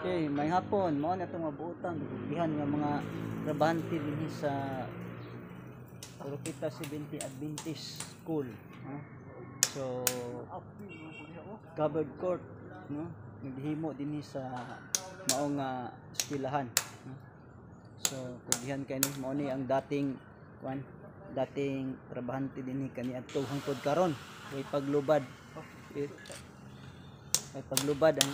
Okay, may hapon, mao na itong mabuotan, gihan nga mga trabahante dinhi sa Oroquieta 70 Adventist School, no? So, covered court, no? Naghimo dinhi sa maong eskwelahan, no? So, kugihan kay ni mao ni ang dating kuan, dating trabahante dinhi kaniadto hangtod karon way paglubad. Okay. Way paglubad ang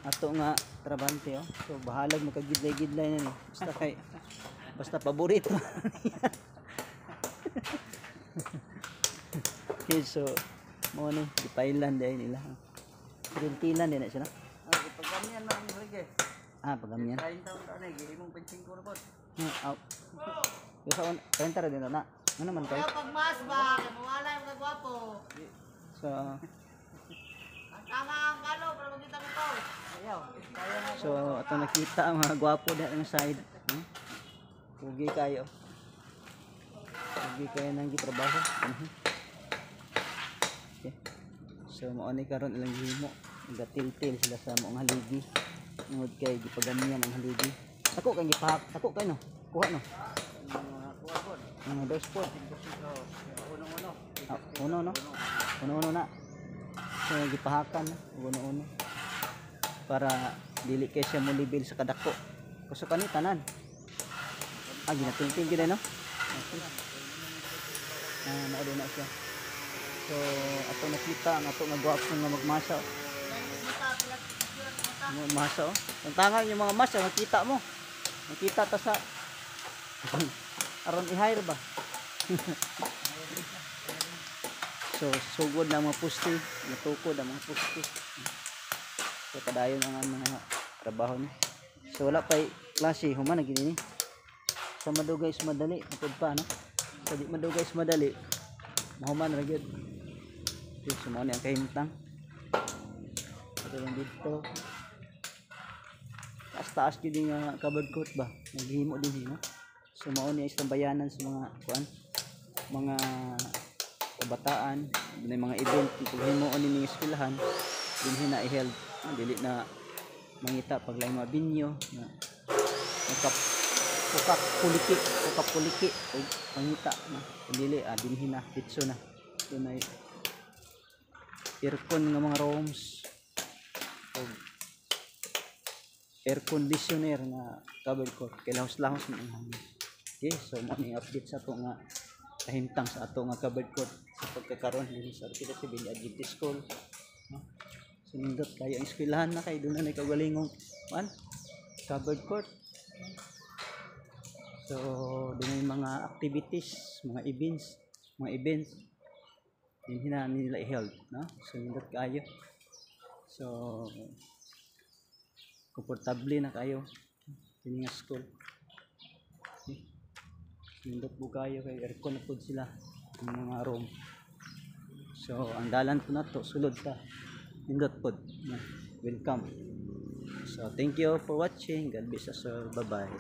ato nga trabahante, oh. So bahalag makagidlay-gidlay na ni. Basta kay basta paborito. Okay, so mao ni gipailan dai nila. Rintilan din na siya na. Ah, pagkamian man ang lagi. Ah, pagamyan. 30 taon na gihimong 25 na pod. Aw. Yo sa 30 ra din na. Ano man kay? Kaya pag mas ba, kay mawala yung kagwapo. So Ang tama ang kalo para makita ko to. Ayaw, kaya na. So ato nakita ang mga gwapo diha ng side. Pugi kayo. Pugi kayo nang gitrabaho. Okay. So mao ni karon ilang gihimo. Nagatil-til sila sa maong haligi. Tungod kay gipagamyan ang haligi. Ako kay gipahak, ako kay no. Kuha no. Mga kuha pod. Mga dos po. Uno-uno. Ah, uno no. Uno-uno na. So gipahakan na uno-uno. Para dili kay siya mo sa kadako. Kuso kani tanan. Ah, ginatiltil gid no. Okay. Ah, mao na siya. So ato nakita ang ato nga gwapo nga magmasa, oh. Magmasa, oh. Tantangan yung mga masa makita mo. Makita ta sa aron i-hire ba. So sugod na ang mga puste, natukod ang mga puste. So padayon ang mga trabaho ni. So wala pa'y klase, human na gini ni. Sa madugay is madali, matud pa no. Sa di madugay is madali, mahuman ra gyud. Okay, so mao ni ang kahimtang. Ito lang dito. Taas-taas gyud nga covered court ba. Naghimo din no. So mao ni ang istambayanan sa mga kuan, mga kabataan, may mga event paghimo ni ning eskwelahan dinhi na i-held. Ah, dili na mangita pag laing mga binyo na makap pukak puliki, pukak puliki og mangita na. Kung dili, ah, dinhi na ditso na. Dunay aircon nga mga rooms og air conditioner nga covered court kay lahos-lahos man ang hangin. Okay, so mo ni update sa ato nga kahimtang sa ato nga covered court sa pagkakaroon dinhi sa Oroquieta 7 Adventist School, no? So nindot kayo ang eskwelahan na kay doon na kaugalingong kuan, covered court. So doon may mga activities, mga events dinhi na nila i-held, no? So nindot kayo. So komportable na kayo dinhi nga school. Okay. Nindot po kayo kay aircon na pod sila ang mga room. So ang dalan po na to sulod ta. Nindot pod. Welcome. So thank you for watching. God bless us all. Bye bye.